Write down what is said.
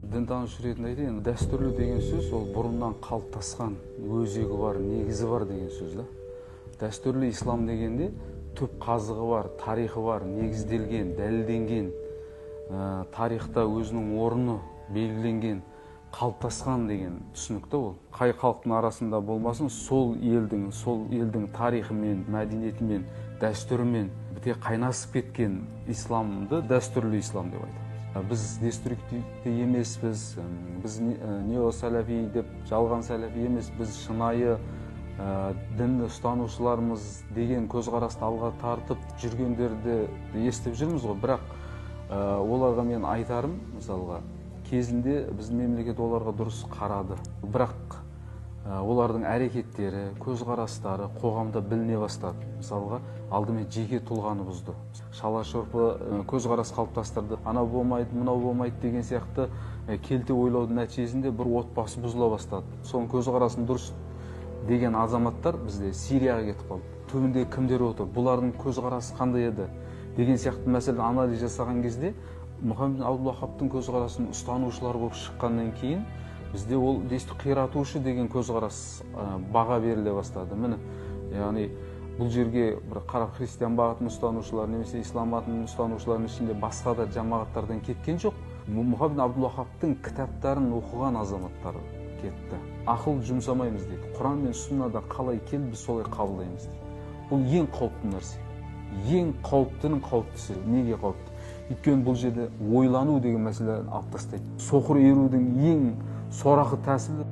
Дінтанушы ретінде айтайын, дәстүрлі деген сөз ол бұрыннан қалыптасқан, өзегі бар, негізі бар деген сөз да. Дәстүрлі ислам дегенде түп қазығы бар, тарихы бар, негізделген, дәлелденген, тарихта өзінің орны белгіленген, қалыптасқан деген түсінік та ол. Қай халықтың арасында болмасын, сол елдің тарихымен, мәдениетімен, дәстүрімен біте қайнасып кеткен исламды дәстүрлі ислам деп айтамыз. Біз деструктивті емеспіз, біз неосалафи деп жалған салафи емес, біз шынайы дінді ұстанушылармыз деген көзқарасты алға тартып жүргендерді естіп жүрміз ғой. Бірақ оларға мен айтарым, мысалға, кезінде біздің мемлекет оларға дұрыс қарады. Бірақ олардың әрекеттері, көзқарастары қоғамда біліне бастады. Мысалға, алдымен жеке тұлғаны бұзды. Шала шорпы көзқарас қалыптастырды. Анау болмайды, мынау болмайды деген сияқты келте ойлаудың нәтижесінде бір отбасы бұзыла бастады. Соның көзқарасын дұрыс деген азаматтар бізде Сирияға кетіп қалды. Түбінде кімдер отыр, бұлардың көзқарасы қандай еді деген сияқты мәселені анализ жасаған кезде Мұхаммед Абдул-Вахабтың көзқарасын ұстанушылар болып шыққаннан кейін бізде ол десті қиратушы деген көзқарас баға беріле бастады. Міне, яғни бұл жерге бір қарап христиан бағытын ұстанушылар немесе ислам бағытын ұстанушылардың ішінде басқа да жамағаттардан кеткен жоқ. Мұхаммед Абдул-Вахабтың кітаптарын оқыған азаматтар кетті. Ақыл жұмсамаймыз дейді. Құран мен сүннада қалай келді, біз солай қабылдаймыз дейді. Бұл ең қауіпті нәрсе. Ең қауіптінің қауіптісі. Неге қауіпті? Өйткені бұл жерде ойлану деген мәселені алып тастайды. Соқыр ерудің ең сорақы тәсілі